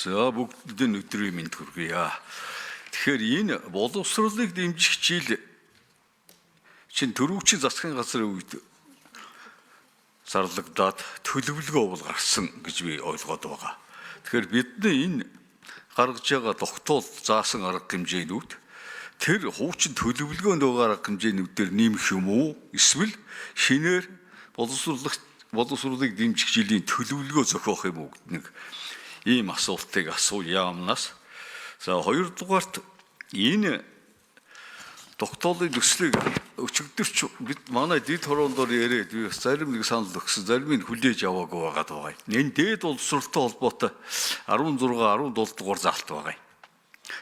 За, бүгдэд өдрийн мэнд хүргье. Тэгэхээр энэ боловсролыг дэмжих жил чинь төрөвчийн засгийн газрын үед зарлагдаад төлөвлөгөө бол гарсан гэж би ойлгоод байгаа. Тэгэхээр бидний энэ гаргаж байгаа тогтоол заасан арга хэмжээнүүд тэр хуучин төлөвлөгөөнд байгаа арга хэмжээнүүдээр нэмэх юм уу? Эсвэл шинээр боловсролыг дэмжих жилийн төлөвлөгөө зохиох юм уу гэдэг нэг ийм асуултыг асууя яамнаас. За, хоёрдугаарт энэ тогтоолын төслийг өчигдөрч бид манай дэд хороондоор яриад би бас зарим нэг санал өгсөн, зарим нь хүлээж аваагүй байгаад байгаа. Энэ дээд боловсролтой холбоотой 16 17 дугаар заалт байгаа.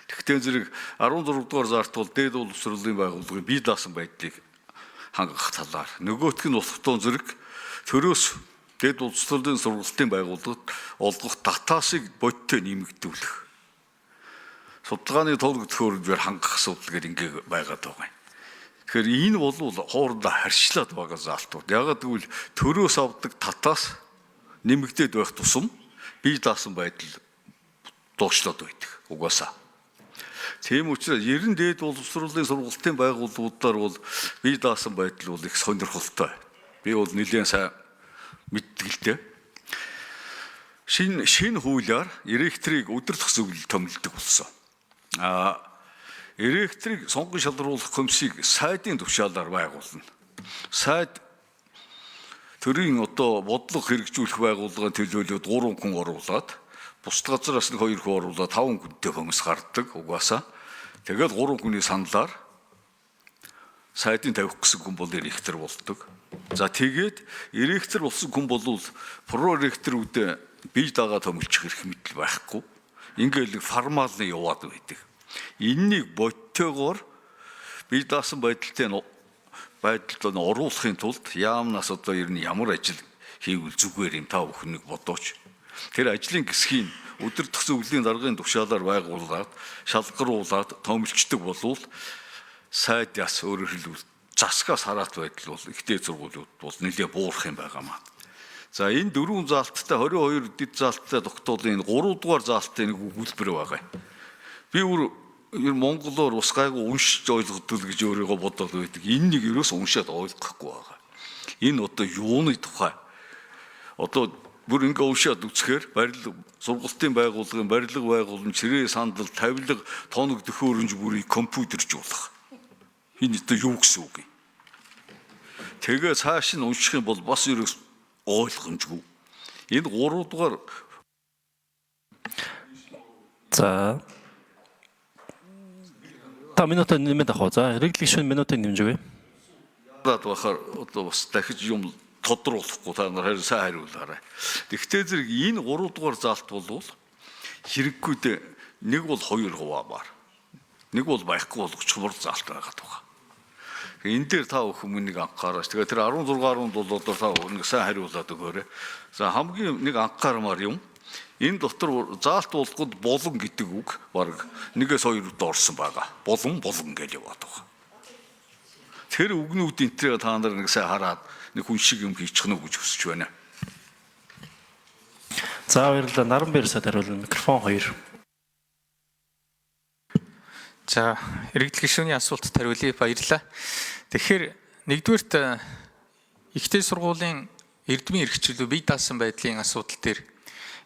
Тэгтээ зэрэг 16 дугаар заалт бол дээд боловсролын байгууллагын бие даасан байдлыг хангах талаар. Нөгөөх нь болохтон зэрэг төрөөс дээд боловсролын сургалтын байгууллагад олгох татаасыг бодтой нэмэгдүүлэх. Судалгааны туулга төхөөрөмжөөр хангах асуудал гэдэг ингээ байгаад байгаа юм. Тэгэхээр энэ бол хоорондоо харьцлаад байгаа заалтууд. Ягаад гэвэл төрөөс авдаг татаас нэмэгдээд байх тусам бие даасан байдал доошлоод байдаг. Угаасаа. Тийм учраас 90 дээд боловсролын сургалтын байгууллагуудаар бол бие даасан байдал бол их сонирхолтой. Би бол нэлээд сайн мэддэг л дээ. Шинэ хуулиар ректорыг удирдах зөвлөл томилдог болсон. Ректорыг сонгон шалруулах комиссийг сайдын тушаалаар байгуулна. Сайд төрийн одоо бодлого хэрэгжүүлэх байгууллагын төлөөлөлд 3 хүн оруулаад, бусд газараас нэг 2 хүн оруулаад 5 хүнтэй комисс гардаг угаасаа. Тэгээд 3 хүний саналаар сайдын тавих гэсэн хүн бол ректор болдог. За, тэгээд ректор болсон хүн бол проректорүүдээ бие дагаа томилчих эрх мэдэл байхгүй. Ингээл нэг формалны яваад байдаг. Эннийг бодтойгоор бие даасан байдалтай байдалд нь оруулахын тулд яамнаас одоо ер нь ямар ажил хийвэл зүгээр юм, та бүхэн нэг бодооч. Тэр ажлын хэсгийг удирдах зөвлөлийн даргын тушаалаар байгуулад, шалгаруулад томилчдөг болвол сайдаас, өөрөөр хэлбэл засгаас хараат байдал бол ихтэй сургуулиуд бол нэлээ буурах юм байгаамаа. За, энэ дөрвөн заалттай, 22 дэд заалттай тогтоолын 3 дугаар заалтын нэг өгүүлбэр байгаа. Би бүр ер монголоор ус гайгүй уншиж ойлгодог гэж өөрийгөө бодоод байдаг. Энэ нэг ерөөс уншаад ойлгохгүй байгаа. Энэ одоо юуны тухай? Одоо бүр ингээ уншаад үзэхээр барилга, сургалтын байгууллагын барилга, байгууламж, ширээ, сандал, тавилга, тоног төхөөрөмж бүрийг компьютержуулах. Энэ одоо юу гэсэн үг юм? Тэгээ цааш нь унших юм бол бас ерөөс ойлгомжгүй. Энэ 3 дугаар За. Та минутаа нэмээд авах уу? За, хэрэглэх гишүүн минутыг нэмж өгье. Яагаад бахаар одоо бас дахиж юм тодруулахгүй, та нар харин сайн хариулаарай. Тэгвэл зэрэг энэ 3 дугаар заалт бол хэрэггүйд нэг бол хоёр хуваамаар. Нэг бол байхгүй болгочихмор заалт байгаад байгаа. Энэ дээр та бүхэн нэг анхаараач. Тэгээ тэр 16 17 дээр та нэг сайн хариулаад өгөөрэй. За, хамгийн нэг анхаармаар юм. Энэ дотор заалт болгоход болон гэдэг үг баг нэгээс хоёр удаа орсон байгаа. Болон, болон гэж яваад байгаа. Тэр үгнүүд энтрээ та нар нэг сайн хараад нэг хүн шиг юм хийчих нь гэж хүсэж байна. За, баярлалаа. Наран сайд хариулна. Микрофон 2. За, иргэдэл гишүүний асуултад хариулъя, баярлалаа. Тэгэхээр нэгдүгээрт ихтэй сургуулийн эрдмийн эрхчлөө, бие даасан байдлын асуудал дээр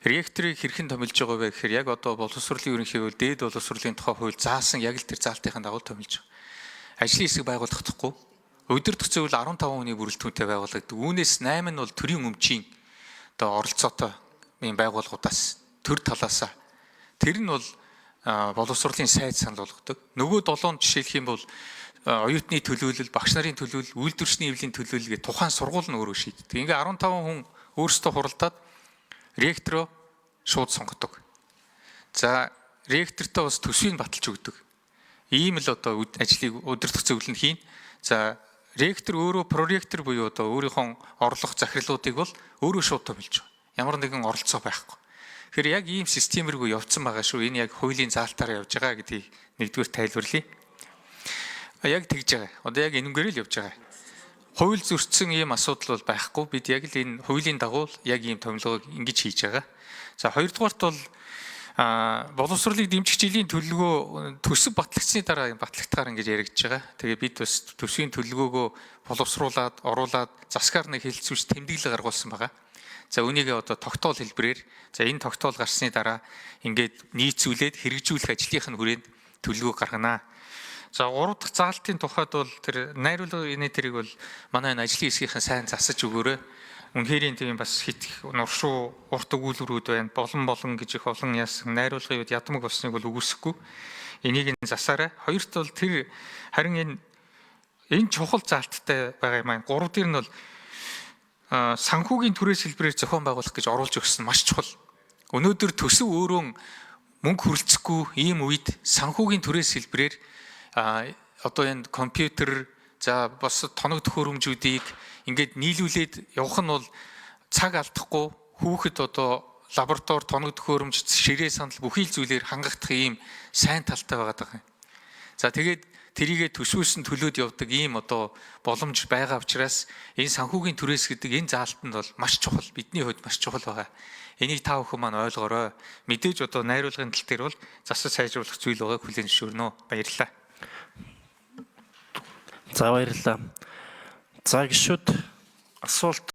ректорыг хэрхэн томилж байгаа вэ гэхээр яг одоо боловсролын ерөнхий хууль, дээд боловсролын тухай хууль заасан яг л тэр заалтынхаа дагуу томилж байгаа. Ажлын хэсэг байгуулагдахгүй. Удирдах зөвлөл 15 хүний бүрэлдэхүүнтэй байгуулагддаг. Үүнээс 8 нь бол төрийн өмчийн одоо оролцоотой ийм байгууллагуудаас, төр талаасаа. Тэр нь бол боловсролын сайд санал болгодог. Нөгөө 7 жишээлх юм бол оюутны төлөөлөл, багш нарын төлөөлөл, үйлдвэрчний эвлийн төлөөлөл гэх тухайн сургууль нь өөрөө шийддэг. Ингээ 15 хүн өөрсдөө хуралдаад ректороо шууд сонгодог. За, ректортой бас төсвийг баталж өгдөг. Ийм л одоо ажлыг удирдах зөвлөл нь хийн. За, ректор өөрөө проректор буюу одоо өөрийнхөө орлох захирлуудыг бол өөрөө шууд томилж байгаа. Ямар нэгэн оролцоо байхгүй. Тэгэхээр яг ийм систем рүү явцсан байгаа шүү. Энэ яг хуулийн заалтаараа явж байгаа гэдгийг нэгдүгээр тайлбарлая. Яг тэгж байгаа. Одоо яг энэнгээр л явж байгаа. Хууль зөрчсөн ийм асуудал бол байхгүй. Бид яг л энэ хуулийн дагуу яг ийм томилгоог ингэж хийж байгаа. За, хоёрдугаарт бол Боловсролыг дэмжих жилийн төлөвлөгөө төсөв батлагдсны дараа батлагдахаар ингэж яригдж байгаа. Тэгээ бид бас төсвийн төлөвлөгөөгөө боловсруулад, оруулаад засгаар нэг хэлэлцүүлж тэмдэглэл гаргуулсан байгаа. За үүнийг одоо тогтоол хэлбэрээр за энэ тогтоол гарсны дараа ингээд нийцүүлээд хэрэгжүүлэх ажлынх нь хүрээнд төлөвлөгөө гаргана. За 3 дахь заалтын тухайд бол тэр найруулга энэ тэрийг бол манай энэ ажлын хэсгийнхэн сайн засаж өгөөрэй. Үнэхээр тийм бас хит их нуршуу урт өгүүлбэрүүд байна. Болон болон гэж их олон яасан найруулгын үед ядмаг болсныг бол үгүйсэхгүй. Энийг нь засаарай. Хоёрт бол тэр харин энэ чухал заалттай байгаа юм аа. 3 дээр нь бол санхүүгийн түрээс хэлбэрээр зохион байгуулах гэж оруулж өгсөн маш чухал. Өнөөдөр төсөв өөрөө мөнгө хүрэлцэхгүй ийм үед санхүүгийн түрээс хэлбэрээр одоо энэ компьютер за бас тоног төхөөрөмжүүдийг ингээд нийлүүлээд явах нь бол цаг алдахгүй хүүхэд одоо лаборатори тоног төхөөрөмж ширээ сандал бүхий л зүйлээр хангагдах ийм сайн талтай байгаа юм. За тэгээд тэрийгэ төсвөөс нь төлөөд явдаг ийм одоо боломж байгаа учраас энэ санхүүгийн түрээс гэдэг энэ заалтанд бол маш чухал, бидний хувьд маш чухал байгаа. Энийг та бүхэн маань ойлгоорой. Мэдээж одоо найруулгын тал дээр бол засаж сайжруулах зүйл байгааг хүлээн зөвшөөрнө. Баярлалаа. За баярлалаа. За гишүүд асуулт